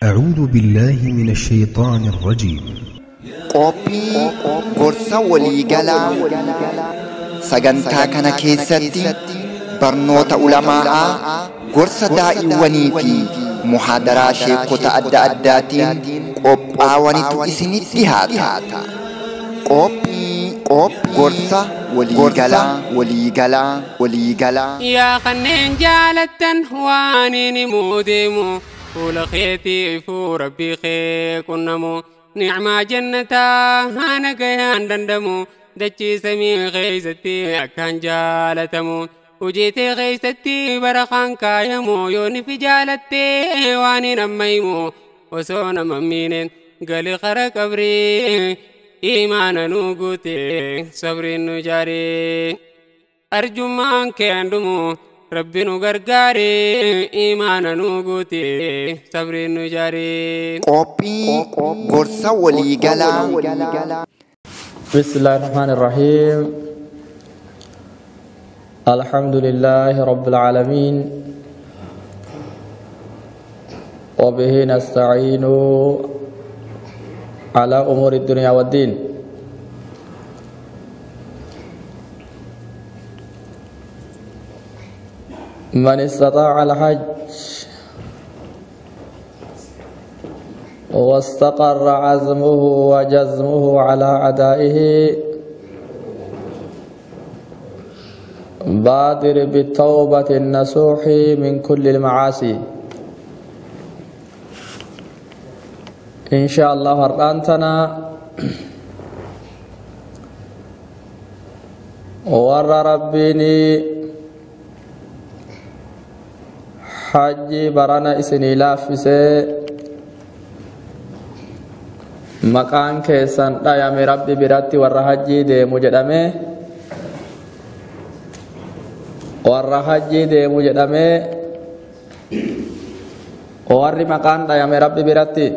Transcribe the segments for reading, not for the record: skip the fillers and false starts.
أعوذ بالله من الشيطان الرجيم. Qophii gorsa waliigalaa sagantaa kana keessatti barnoota ulamaa'aa, gorsa daa'iwwanii fi muhaadaraa sheekota adda addaatiin qophaawanitu isinitti dhihaata. Qophii gorsa waliigalaa waliigalaa waliigalaa. Yaa kanneen jaalattan waan inni muudeemu fuula keetiifuu rabbii kee qunnamu nicmaa jannataa haana gayaan dandamu dachii samii keeysatti akkaan jaalatamu hojiitee keeysatti barakaan kaayamu yoo nifi jaalattee waan hin ammaymu osoo nama miine gali qara qabrii imaana nu guute sabriin nu jaaree arjummaan keen dhumu rabbi nu gargaare imaana nu guute sabriin nu jaaree. Qophii gorsa waliigalaa. بسم الله الرحمن الرحيم. الحمد لله رب العالمين، وبه نستعين على أمور الدنيا والدين. من استطاع الحج واستقر عزمه وجزمه على أدائه بادر بالتوبة النصوح من كل المعاصي. إن شاء الله هرانتنا ور ربيني حجي برانا إسني لافسي maqaan keessan dhayame rabbi biratti warra hajjii deemu jedhame, warra hajjii deemu jedhame, warri maqaan dhayame rabbi biratti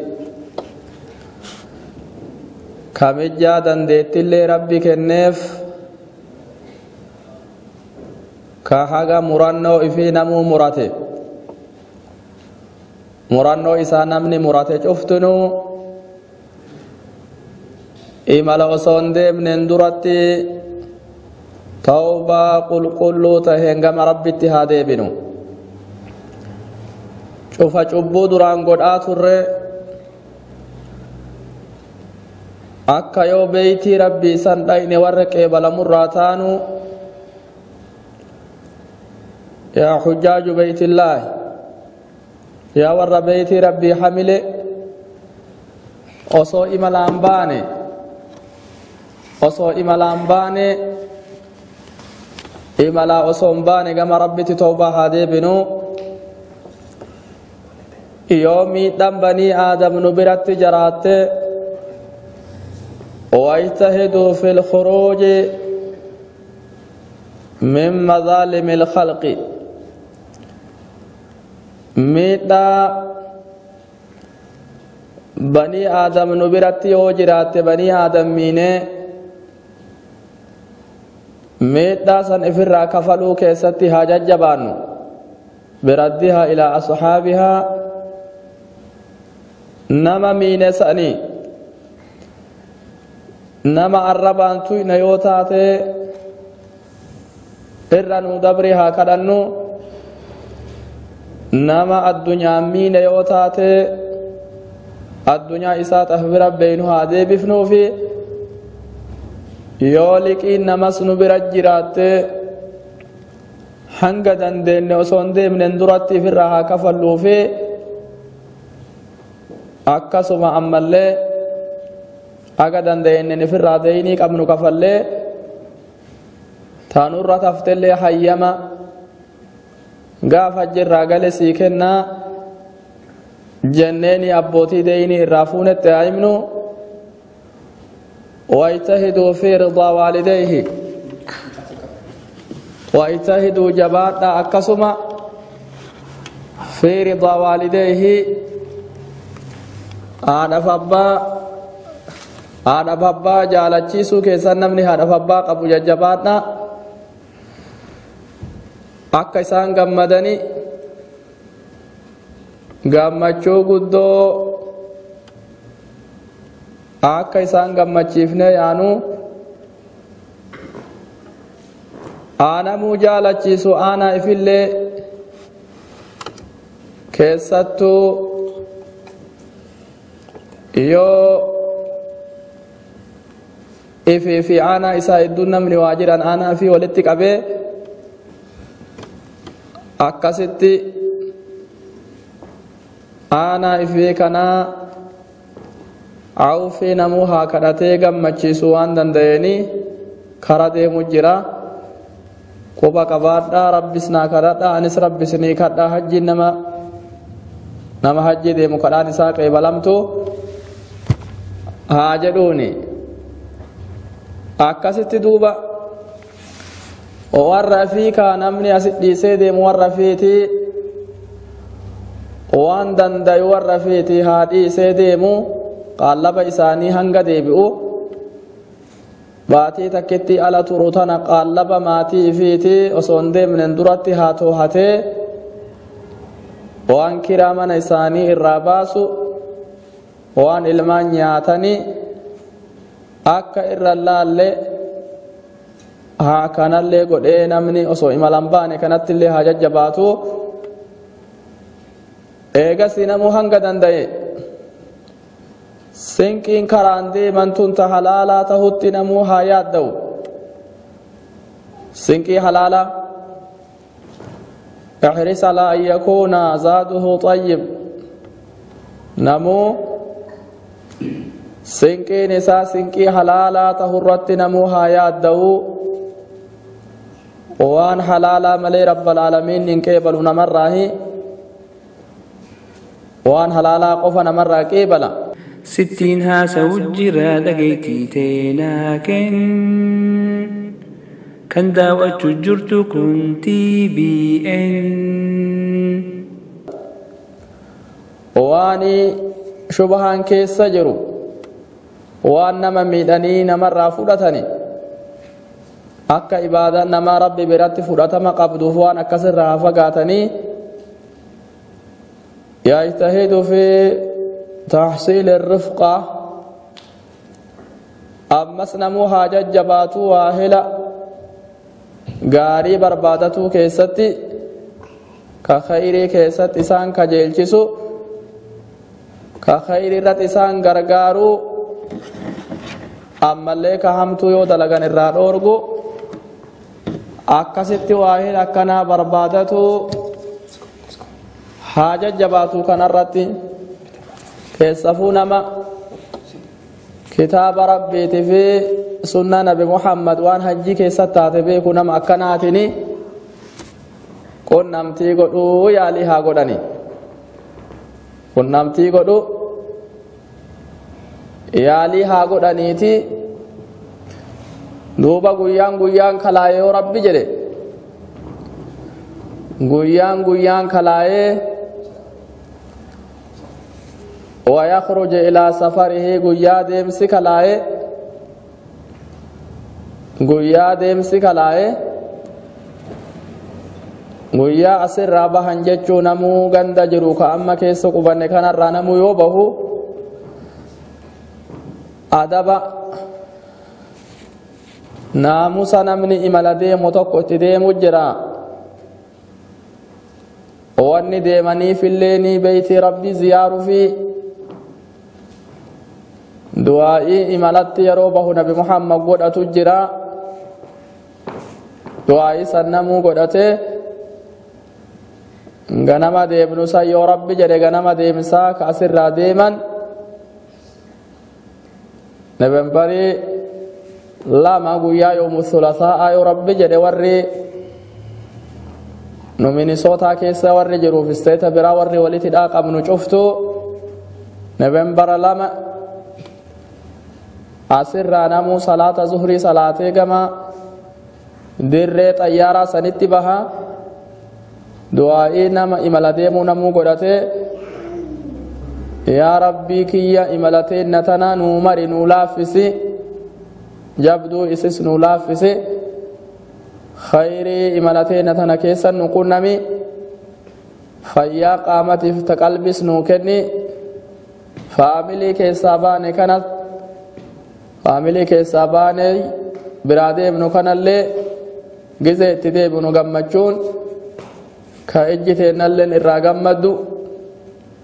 kamijjaa dandeettillee rabbi kenneef ka haga murannoo ifii namuu murate, murannoo isaa namni murate cuftunuu imala osoo hin deemneen duratti tawbaa qulqulluu taheen gama rabbitti haa deebinu. Cufa cubbuu duraan godhaa turre akka yoo beeytii rabbii san dhayne warra qeebalamurraa taanu, yaa hujjaaju beeytillaahi, yaa warra beeytii rabbii hamile osoo imalaan baane, osoo imalaan baane, imalaa osoo hin baane gama rabbitti tawbaa haa deebinu. Yoo miidhaan banii aadam nu biratti jiraatte, wajtahiduu fi lkhuruuji min madaalimi lkhalqi, miidhaa banii aadam nu biratti yoo jiraatte banii aadam miinee miidhaa san ifirraa kafaluu keessatti haa jajjabaannu. Biraddihaa ilaa asxaabihaa, nama miine sanii nama arrabaan tuyna yoo taate irra nuu dabri haa kadhannu, nama addunyaan miine yoo taate addunyaa isaa xaf bira beeynu haa deebifnuufi, yoo liqiin namas nu bira jiraatte hanga dandeenye osoo hin deemneen duratti ifirraa haa kafalluufi, akkasuma ammallee aga dandeenyeen ifirraa deeyinii qabnu kafallee taanurra taftellee hayyama gaafa jirraa gale sii kennaa jenneeni abbootii deeyinii irraa fuunetti haa himnu. واجتهدوا في رضا والديه، واجتهدوا جبادا أكسما في رضا والديه، أنا فبا جالتشيسو كيسان نمني هذا فبا قبو جبادنا أكسان قمدني Gammachuu guddoo akka isaan gammachiifne yaanu aanamuu jaalachiisu aanaa ifillee keessattuu yoo ifii fi aanaa isaa hedduu namni waa jiran aanaa fi walitti qabee akkasitti aanaa ifii kanaa awfii namuu haa kadhatee gammachiisu waan danda'eeni kara deemu jira. Quba qabaadhaa, rabbis naa kadhadhaa, anis rabbis ni kadhaa. Hajjiin nama hajjii deemu kadhaan isaa qeebalamtu haa jedhuuni. Akkasitti duuba warra fi kaa namni asit dhiisee deemu warra fiitii waan dandayu warra fiitii haa dhiisee deemu qaallaba isaanii hanga deebi'u baatii takkitti ala turu tana qaallaba maatii fiitii osoo hin deemnen duratti haa toohatee waan kiraa mana isaanii irraa baasu waan ilmaan nyaatanii akka irra laalle haa kanallee godhee namni osoo imalan baane kanattillee haa jajjabaatu. Eegasii namuu hanga danda'e sinqiin karaan deeman tun ta halaalaa tahutti namuu haa yaadda'u. Sinqii halaalaa ihris alaa an yakuuna zaaduhu xayyib, namuu sinqiin isaa sinqii halaalaa tahurratti namuu haa yaadda'u. Waan halaalaa malee rabbal aalamiin hin qeebalu namarraahi, waan halaalaa qofa namarraa qeebala. Sittiin haasa'u jira dhageettii teenaa kenn, kan daawwachuu jirtu kun TBN. Waan shubahaan keessa jiru waan nama miidhanii namarraa fudhatani akka ibaadaan namaa rabbi biratti fudhatama qabduuf waan akkasirraa haa fagaatanii. Yajtahidu fi tahsiili rifqa, ammas namuu haa jajjabaatu waa hela gaarii barbaadatuu keessatti ka khayrii keessatti isaan kajeelchisu ka khayrii irratti isaan gargaaruu ammallee ka hamtuu yoo dalagan irraa dhoorgu akkasitti waa hela akkanaa barbaadatu haa jajjabaatu kanarratti. Keessafuu nama kitaaba rabbiitii fi sunnaa nabi Muhammad waan hajjii keessatti taate beeku nama akkanaatini qunnamtii godhuu yaalii haa godhani. Qunnamtii godhuu yaalii haa godhaniiti. Duuba guyyaan guyyaan kalaayee yoo rabbi jedhe guyyaan guyyaan kalaayee ويخرج إلى سفره قيا ديمسي كلاي قيا ديمسي كلاي قيا أسر رابحن جتشو نمو غند جرو كأما كيسو قبن كان الرانمو يوبه أدب ناموسا نمني إمال ديمو تقو ديمو جرا واني ديماني في الليني بيت ربي زيارو في دعائي إمالت يروبه نبي محمد قد أتجرا دعائي سنمو قد أتي غنما ديمنو سا يو ربي جري غنما ديمسا كأسر را ديمن نبنبري لما قويا يوم الثلاثاء يو ربي جري وري nu Minnesota keessa warri jiruuf isteeta biraa warri walitti hidhaa qabnu cuftu Novembara 2 asirraa namuu salaata zuhrii salaatee gama dirree xayyaaraa sanitti baha. Du'aa'ii nama imala deemuu namuu godhatee yaa rabbii kiyya imalatee na tana nuu mari nuu laaffisi jabduu isis nuu laaffisi khayrii imalatee na tana keessa nu qunnami. Fayyaa qaamatiif ta qalbis nuu kenni. Faamilii keessaa baane kana, faamilii keessaa baane biraa deemnu kanallee gizee itti deebinu gammachuun ka ijji teennalleen irraa gammaddu,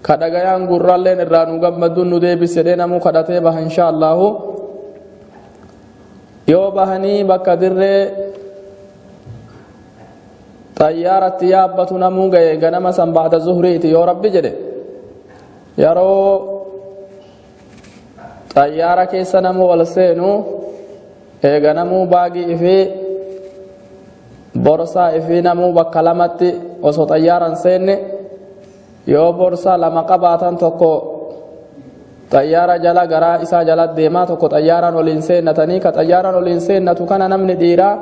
ka dhagayaan gurralleen irraa nu gammaddu nu deebis jedhee namuu kadhatee baha insha Allahu. Yoo bahanii bakka dirree xayyaaratti yaabbatu namuu gaye, ganama san ba'da zuhriiti yoo Rabbi jedhe, yeroo xayyaara keessa namuu ol seenu, eega namuu baagii ifii, borsaa ifii namuu bakka lamatti osoo xayyaaran seenne, yoo borsaa lama qabaatan, tokko xayyaara jala garaa isaa jala deemaa, tokko xayyaaraan oliin seennatanii. Ka xayyaaraan oliin seennatu kana namni dhiiraa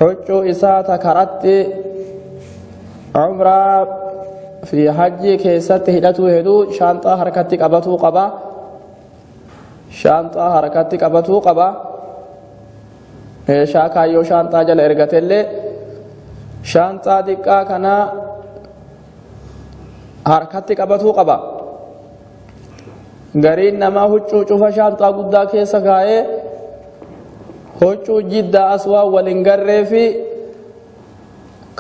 huccuu isaa ta karatti umraa fi hajjii keessatti hidhatuu heduu shaanxaa harkatti qabatuu qaba. Shaanxaa harkatti qabatuu qaba. Meeshaa kaayyoo shaanxaa jala ergatellee shaanxaa xiqqaa kana harkatti qabatuu qaba. Gariin namaa huccuu cufa shaanxaa guddaa keessa kaa'ee, huccuu jiddaa as waan waliin garree fi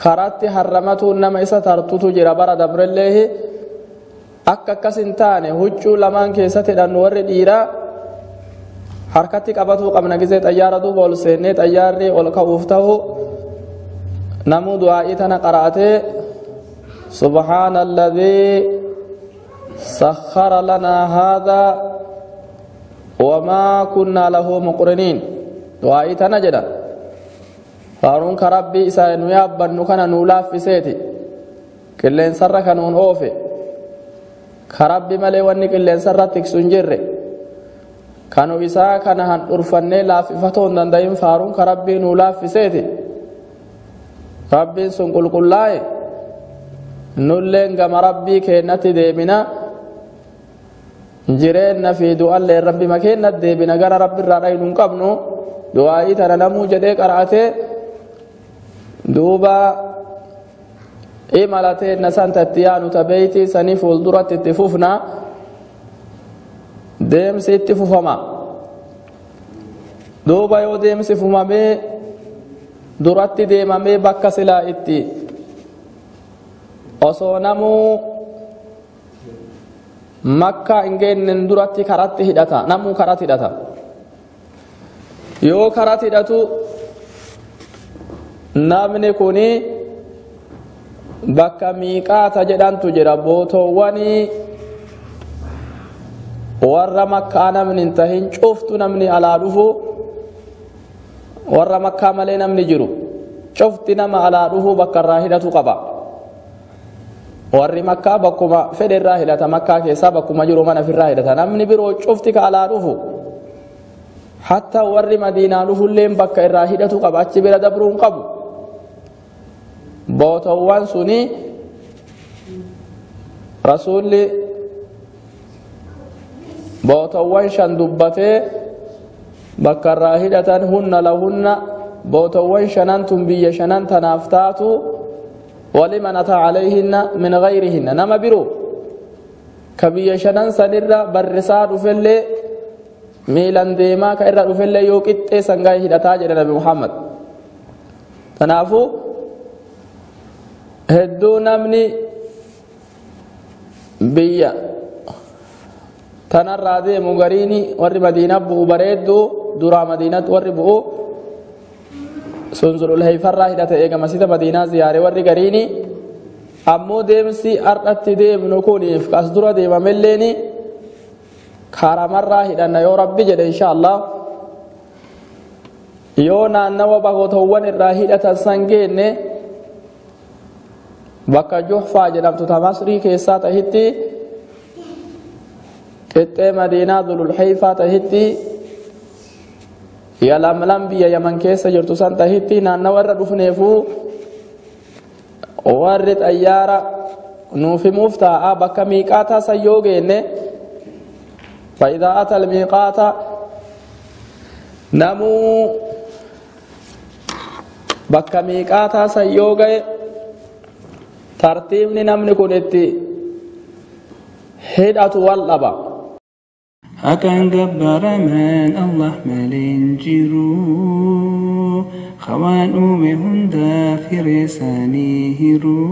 karatti harramatuun nama isa tartutu jira. Bara dabrellee akka akkas hin taane huccuu lamaan keessatti hidhannu warri dhiiraa harkatti qabatuu qabna. Gizee xayyaara duuba ol seennee xayyaarri ol ka'uuf ta'u namuu du'aa'ii tana qara'atee, "سبحان الذي سخر لنا هذا وما كنا له مقرنين" du'aa'ii tana jedha. Faaruun ka Rabbii isaa nu yaabbannu kana nuu laaffiseeti, qilleensarra kanuun oofe, ka Rabbi malee wanni qilleensarra tiksu hin jirre, kanu isaa kana handhurfannee laaffifatoo hin danda'in, faaruun ka Rabbii nuu laaffiseeti. Rabbiin sun qulqullaa'e, nulleen gama Rabbii keennatti deemina, jireenna fi du'allee Rabbi makeennatti deebina, gara Rabbi irraa dhaynu hin qabnu. Du'aa'ii tana namuu jedhee qara'atee duuba imalatee na san tatti yaanu ta beeyti sanii fuulduratti itti fufna. Deemsi itti fufama. Duuba yoo deemsi fufamee duratti deemamee bakka silaa itti osoo namuu Makkaa hin geenneen duratti karatti hidhata. Namuu karatti hidhata. Yoo karatti hidhatu namni kuni bakka miiqaata jedhantu jira, bootoowwanii warra Makkaa namni hin tahin cuftu, namni alaa dhufu, warra Makkaa malee namni jiru cufti nama alaa dhufu bakka irraa hidhatu qaba. Warri Makkaa bakkuma fedhe irraa hidhata, Makkaa keessaa bakkuma jiru mana ofirraa hidhata. Namni biroo cufti ka alaa dhufu, hatta warri Madiinaa dhufulleen bakka irraa hidhatu qaba, achi bira dabruu hin qabu. Bootowwan suni Rasuulli bootowwan shan dubbatee bakka irraa hidhatan. هن لهن, bootowwan shanan tun biyya shanan tanaaf taatu, ولمن أتى عليهن من غيرهن, nama biroo ka biyya shanan sanirra barrisaa dhufellee, miilan deemaa ka irra dhufellee yoo qixxee sangaa hidhataa jedhe Nabi Muhammad. Kanaafuu hedduu namni biyya tanarraa deemu gariini warri Madiina bu'u bareedduu duraa Madiinatti warri bu'u sun Zulhulheyfarraa hidhate, eega masjida Madiinaa ziyaare. Warri gariini ammoo deemsi har'atti deemnu kuniif as dura deemamelleeni karamarraa hidhanna yoo Rabbi jedhe insha Allah. Yoo naannawa bakkootaawwan irraa hidhatan san geenne, bakka Juhfaa jedhamtu ta Masrii keessaa tahitti, qixxee Madiinaa Zulhulheyfaa tahitti, Yalamlam biyya Yaman keessa jirtu san tahitti, naannawa irra dhufneefuu warri xayyaara nuuf himuuf taa'a. Bakka miiqaataa san yoo geenne, فإذا أتى الميقات, namuu bakka miiqaataa san yoo ga'e Tartiibni namni kun itti hidhatu wal dhaba. Haqaan gabbaramaan Allah malee hin jiru. Hawaan uume hundaaf hiree isaanii hiru.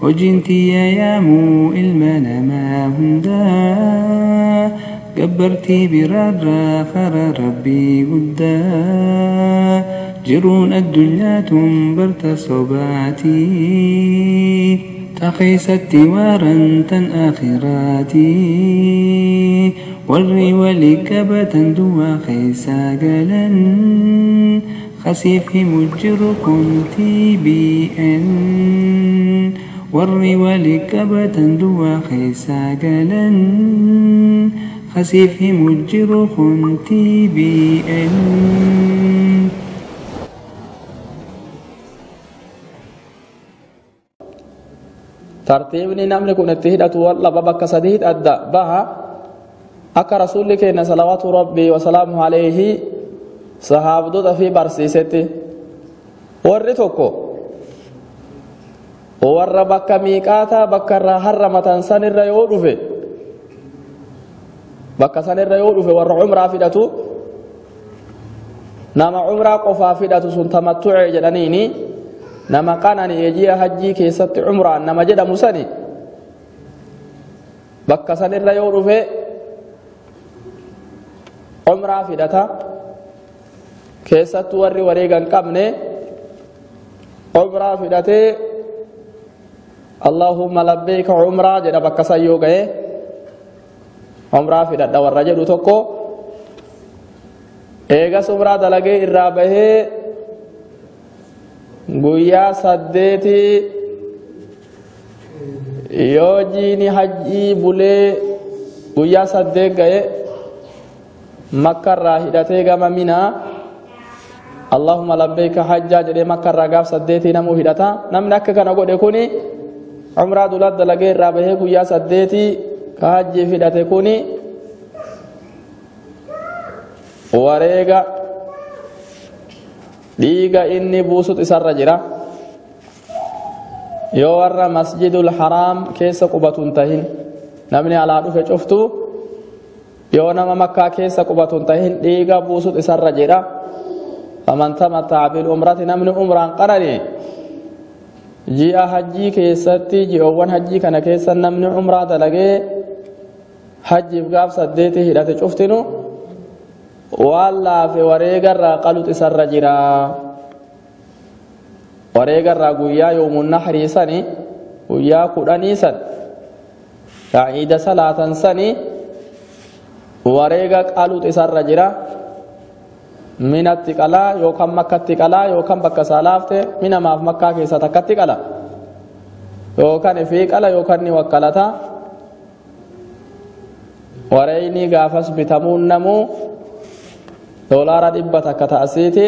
Hojiin tiyya yaamuu ilma namaa hundaa. Gabbartii biraarraa karaa Rabbii guddaa. Jiruun addunyaa tun barta sobaatii. Ta keessatti waaran tan akhiraatii. Warri walii qabatan duwwaa keessaa galan. Khasiif himu jiru kun TBN. Warri walii qabatan duwwaa keessaa galan. Khasiif himu jiru kun TBN. Tartiibni namni kun itti hidhatu wal dhaba bakka sadii adda baha. Akka rasuulli keenya salawaatu rabbii wasalaamu alayhi sahaabdota fi barsiisetti warri tokko warra bakka miiqaataa bakka irraa harramatan sanirra yoo dhufe bakka sanirra yoo dhufe warra umraa fidhatu nama umraa qofaa fidhatu sun tamattu'e jedhaniini nama qanani'e ji'a hajjii keessatti umraan nama jedhamu sani bakka sanirra yoo dhufe umraa fidhata. Keessattuu warri wareega hin qabne umraa fidhatee Allahumma labbeeka umraa jedha bakka san yoo ga'e umraa fidhadha warra jedhu tokko eegas umraa dalagee irraa bahee guyyaa 8 yoo jiini hajjii bulee guyyaa 8 ga'e makkarraa hidhatee gama Minaa Allahumma labbeeka hajjaa jedhee makkarraa gaaf 8 namuu hidhata. Namni akka kana godhe kuni umraa dura dalagee irraa bahee guyyaa 8 ka hajjii fidhate kuni wareega dhiiga inni buusut isarra jira. Yoo warra masjidul haraam keessa qubatu hin tahin namni alaa dhufe cuftu yoo nama makkaa keessa qubatu hin tahin dhiiga buusut isarra jira. Faman tamatta'a bil umrati namni umraan qanani ji'a hajjii keessatti ji'oowwan hajjii kana keessa namni umraa dalagee hajjiif gaaf 8 hidhate cuftinu waan laafe wareegarraa qalut isarra jira. Wareegarraa guyyaa yoomun nahrii sani guyyaa 10 san ciida salaatan sani wareega qalut isarra jira. Minatti qalaa yookaan makkatti qalaa yookaan bakka isaa laafte minamaaf makkaa keessa takkatti qala yookaan ifii qala yookaan ni wakkalata. Wareeyni gaafas bitamuun namuu $100 takka ta'asiiti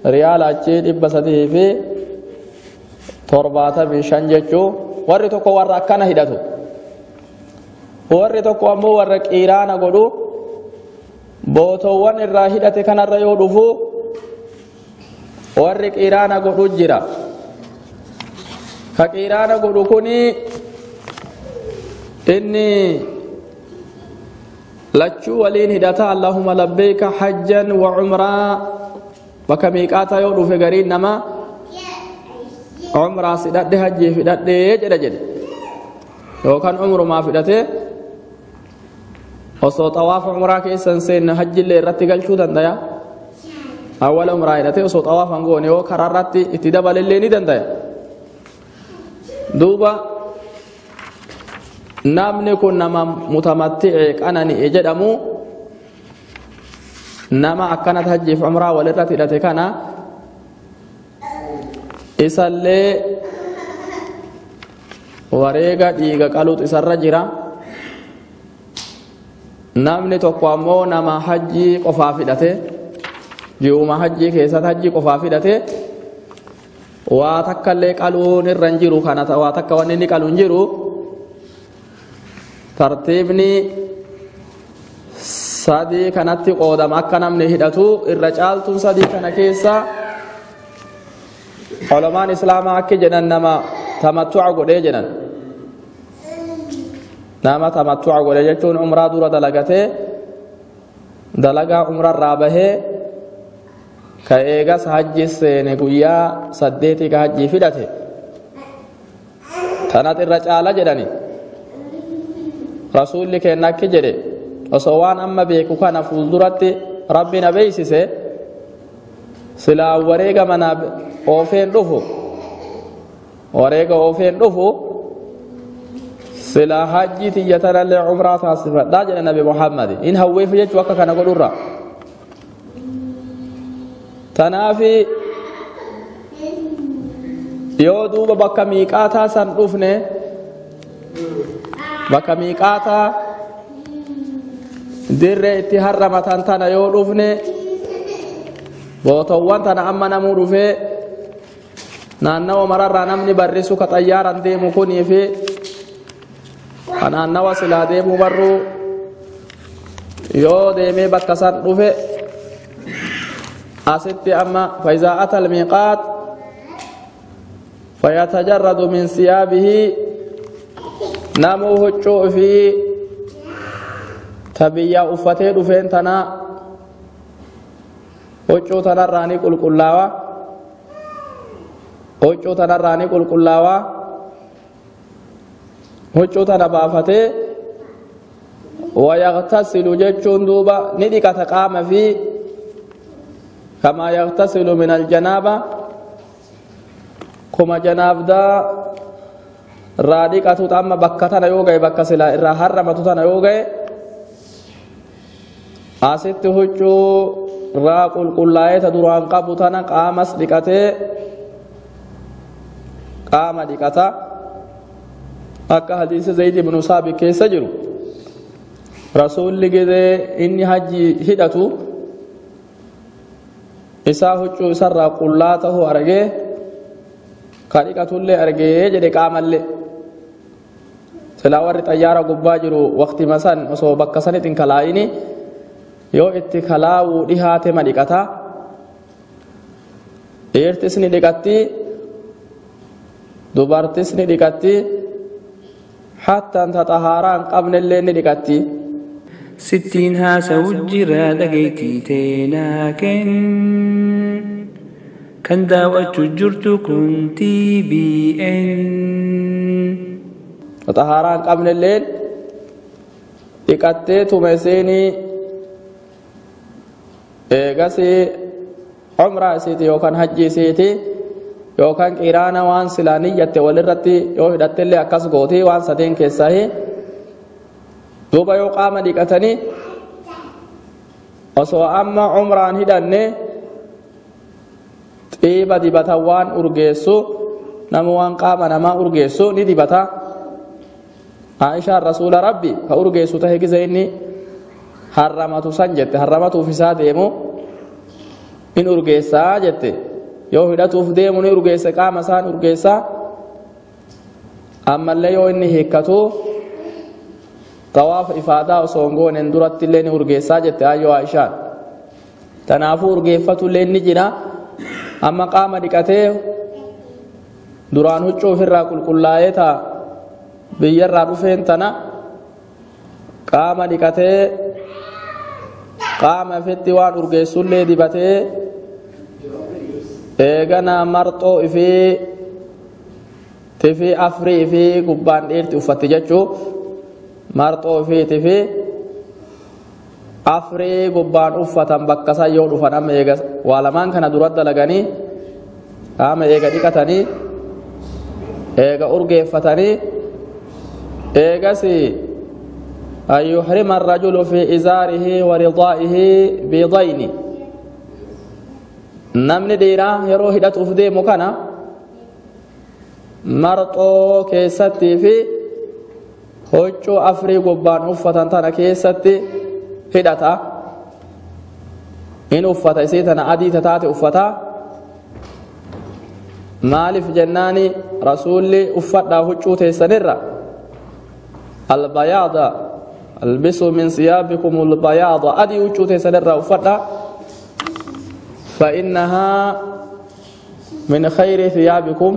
riyaala achii 375 jechuu. Warri tokko warra akkana hidhatu, warri tokko ammoo warra qiiraana godhu bootoowwan irraa hidhate kanarra yoo dhufu warri qiiraana godhu jira. Ka qiiraana godhu kuni inni lachuu waliin hidhata. Allahumma labbeeka hajjan wa umraa bakka miiqaataa yoo dhufe gariin nama umraa sidhadhe hajjii fidhadhe jedha jedhe yookaan umrumaa fidhate osoo xawaafa umraa keessa hin seenne hajjillee irratti galchuu dandaya. Awwala umraa hidhate osoo xawaafa hin goone yoo karaa irratti itti dabalellee ni dandaya. Duuba namni kun nama mutamatti'e qanani'e jedhamu nama akkanatti hajjiif umraa walirratti hidhate kana isallee wareega dhiiga qaluutu isarra jira. Namni tokko ammoo nama hajjii qofaa fidhate ji'uma hajjii keessatti hajjii qofaa fidhate waa takkallee qaluun irra hin jiru kana waa takka wanni inni qalu hin jiru. Tartiibni sadii kanatti qoodama akka namni hidhatu irra caaltuun sadii kana keessa Culamaan islaamaa akki jedhan nama tamattuca godhee jedhan. Nama tamattuca godhe jechuun umraa dura dalagatee dalagaa umrarraa bahee ka eegas hajji seene guyyaa 8 ka hajjii fidhate tanat irra caala jedhani. Rasuulli keenna akki jedhe osoo waan amma beeku kana fuulduratti rabbi na beeksise silaa wareega manaa oofeen dhufu wareega oofeen dhufu silaa hajjii tiyya tanallee umraa taasifadhaa jedhe Nabi Muhammad. In hawweef jechuu akka kana godhurra. Tanaafi yoo duuba bakka miiqaataa san dhufne bakka miiqaataa dirree itti harramatan tana yoo dhufne bootowwan tana amma namuu dhufee naannawa mararraa namni barrisu ka xayyaaran deemu kunii fi ka naannawa silaa deemu barruu yoo deemee bakka san dhufe asitti amma faizaa ata almiiqaat fayatajarradu min siyaabihi namuu huccuu fi ta biyyaa uffatee dhufeen tana huccuu tanarraa ni qulqullaawa huccuu tanarraa ni qulqullaawa huccuu tana baafatee wayagtasilu jechuun duuba ni dhiqata qaama fi kamaa yagtasilu min aljanaaba kuma janaabdaa irraa dhiqatu amma bakka tana yoo ga'e bakka silaa irraa harramatu tana yoo ga'e asitti huccuu irraa qulqullaa'ee ta duraan qabu tana qaamas dhiqatee qaama dhiqata akka hadiisa Zayd ibnu Saabit keessa jiru rasuulli gidee inni hajji hidhatu isaa huccuu isarraa qullaa ta'uu argee ka dhiqatullee argee jedhe qaamallee silaa warri xayyaara gubbaa jiru waqtima san osoo bakka sanitti hin kalaa'ini yoo itti kalaawuu dhihaate ma dhiqata dhiirtis ni dhiqatti dubartis ni dhiqatti hattaan ta xahaaraa hin qabnellee ni dhiqatti. Sittiin haasa'u jira dhageettii teenaa kenn kan daawwachuu jirtu kun TBN. Xahaaraa hin qabnelleen dhiqattee tume seenii eegas umraa isiiti yookaan hajji isiiti yookaan qiraana waan silaa niyyatte walirratti yoo hidhattellee akkas gooti waan sadeen keessaa duuba yoo qaama dhiqatanii osoo amma umraan hidhanne xiiba dibata waan urgeessu nama waan qaama namaa urgeessu ni dibata. Aishaan rasuula rabbi ka urgeessu tahe gize inni harramatu san jette harramatuuf isaa deemu in urgeessaa jette yoo hidhatuuf deemu ni urgeesse qaama isaan urgeessa ammallee yoo inni hiikkatu xawaafa ifaadaa osoo hin gooneen duratti illee ni urgeessaa jette ayyoo Aishaan. Tanaafuu urgeeffatullee ni jira amma qaama dhiqatee duraan huccuu ofirraa qulqullaa'ee taa biyyarraa dhufeen tana qaama dhiqatee qaama ofitti waan urgeessullee dibatee eegana marxoo ifii tifii afrii ifii gubbaan dhiirti uffatti jechuu marxoo ifii tifii afrii gubbaan uffatan bakka san yoo dhufan amma eega waa lamaan kana dura dalaganii qaama eega dhiqatanii eega urgeeffatanii eegas an yuhrima arrajulu fi izaarihi wa ridaa'ihi bidayni namni dhiiraa yeroo hidhatuuf deemu kana marxoo keessattii fi huccuu afrii gubbaan uffatan tana keessatti hidhata in uffata isii tana adii taate uffata maaliif jennaani rasuulli uffadhaa huccuu teessanirra albayaada albisuu min siyaabikum albayaada adii huccuu teessanirra uffadhaa فإنها من خير ثيابكم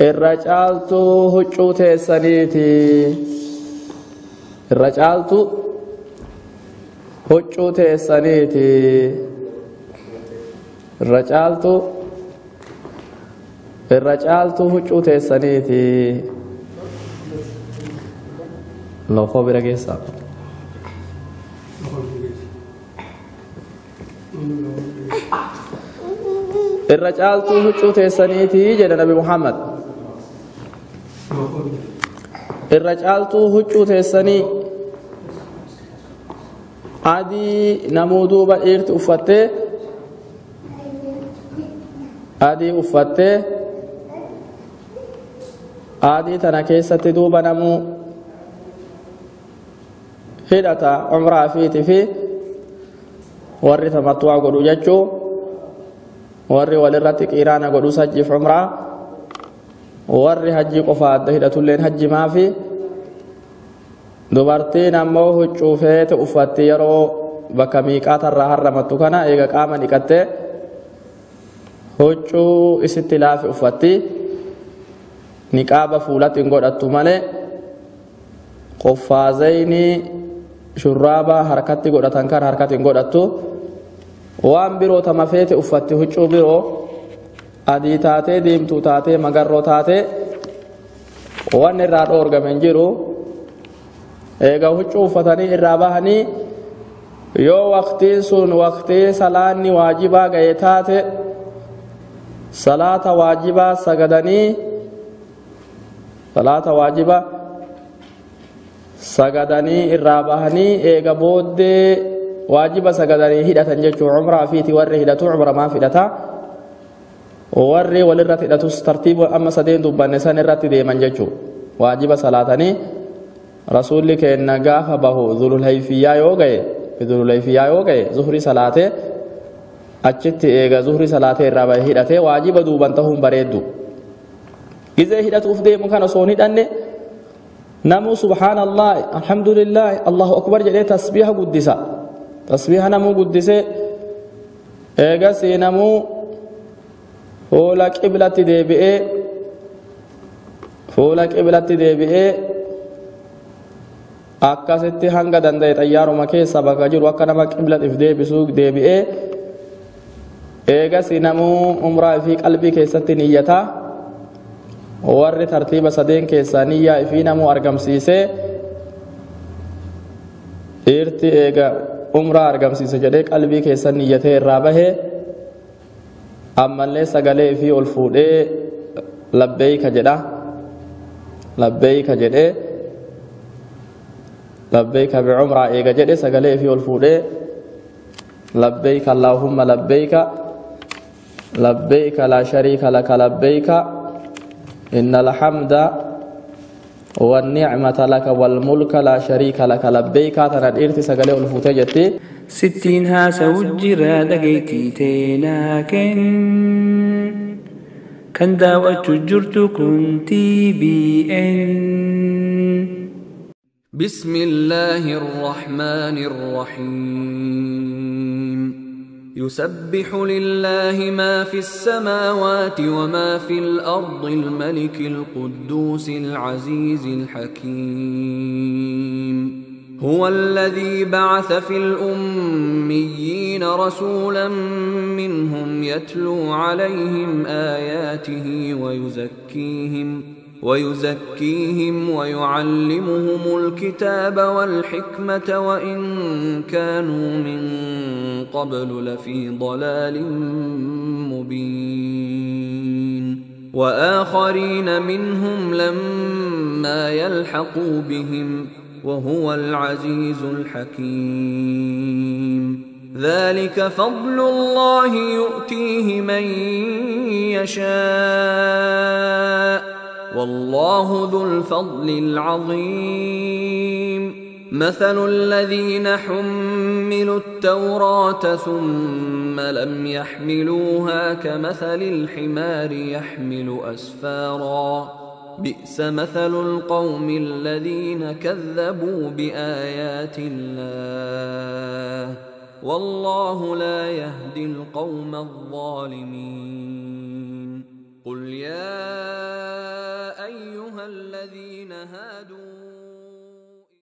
الرجالت هجو تيسانيتي الرجالت هجو تيسانيتي الرجالت الرجالت هجو تيسانيتي لو خو bira keessa irra caaltuu huccuu teessaniitii jedhe Nabi Muhammad. Irra caaltuu huccuu teessanii adii namuu duuba dhiirti uffattee adii uffattee adii tana keessatti duuba namuu hidhata umraa fiiti fi warri tamattu'aa godhu jechuu warri walirratti qiraana godhus hajjiif umraa warri hajjii qofa adda hidhatulleen hajji maafi dubartiin ammoo huccuu feete uffatti yeroo bakka miiqaatarraa harramattu kana eega qaama dhiqattee huccuu isitti laafi uffatti niqaaba fuulatti hin godhattu malee qoffaazayni shurraaba harkatti godhatan kan harkatti hin godhattu waan biroo tama feete uffatti huccuu biroo adii taatee diimtuu taatee magarroo taatee waan irraa dhoorgame hin jiru. Eega huccuu uffatanii irraa bahanii yoo waqtiin sun waqtii salaanni waajibaa ga'e taate salaata waajibaa sagadanii salaata waajibaa sagadanii irraa bahanii eega booddee waajiba sagadanii hidhatan jechuun umraa fiiti warri hidhatu umra maaf hidhata warri walirratti hidhatus tartiiba amma sadeen dubbanne san irratti deeman jechuun waajiba salaatanii rasuulli keenna gaafa bahu zululhayfiyyaa yoo ga'e zululhayfiyyaa yoo ga'e zuhri salaatee achitti eega zuhri salaatee irraa bahe hidhatee waajiba duuban ta'uun bareeddu gizee hidhatuuf deemu kana osoo hin hidhanne namu subhaanallah alhamdulillah allahu akbar jedhee tasbiiha guddisa tasbiiha namuu guddise eegasii namuu fuula qiblatti deebi'ee fuula qiblatti deebi'ee akkasitti hanga danda'e xayyaaruma keessa bakka jiru akka nama qiblatiif deebisuu deebi'ee eegasii namuu umraa fi qalbii keessatti niyyata warri tartiiba sadeen keessaa niyyaa ifii namuu argamsiisee dhiirti eega umraa argamsiise jedhee qalbii keessa niyyatee irraa bahee ammallee sagalee ifii ol fuudhee labbeeyka jedha labbeeyka jedhee labbeeyka bicumraa eega jedhe sagalee ifii ol fuudhee labbeeyka allaahumma labbeeyka labbeeyka laa shariika laka labbeeyka إن الحمد والنعمة لك والملك لا شريك لك لبيك تنا إرتي سغلي الفوتة جتي ستين هاسا وجرا دقيتي تيناكن كان داوة جرت كنت بي إن. بسم الله الرحمن الرحيم. يسبح لله ما في السماوات وما في الأرض الملك القدوس العزيز الحكيم. هو الذي بعث في الأميين رسولا منهم يتلو عليهم آياته ويزكيهم ويعلمهم الكتاب والحكمة وإن كانوا من قبل لفي ضلال مبين. وآخرين منهم لما يلحقوا بهم وهو العزيز الحكيم. ذلك فضل الله يؤتيه من يشاء والله ذو الفضل العظيم. مثل الذين حملوا التوراة ثم لم يحملوها كمثل الحمار يحمل أسفارا بئس مثل القوم الذين كذبوا بآيات الله والله لا يهدي القوم الظالمين. قل يا أيها الذين هادوا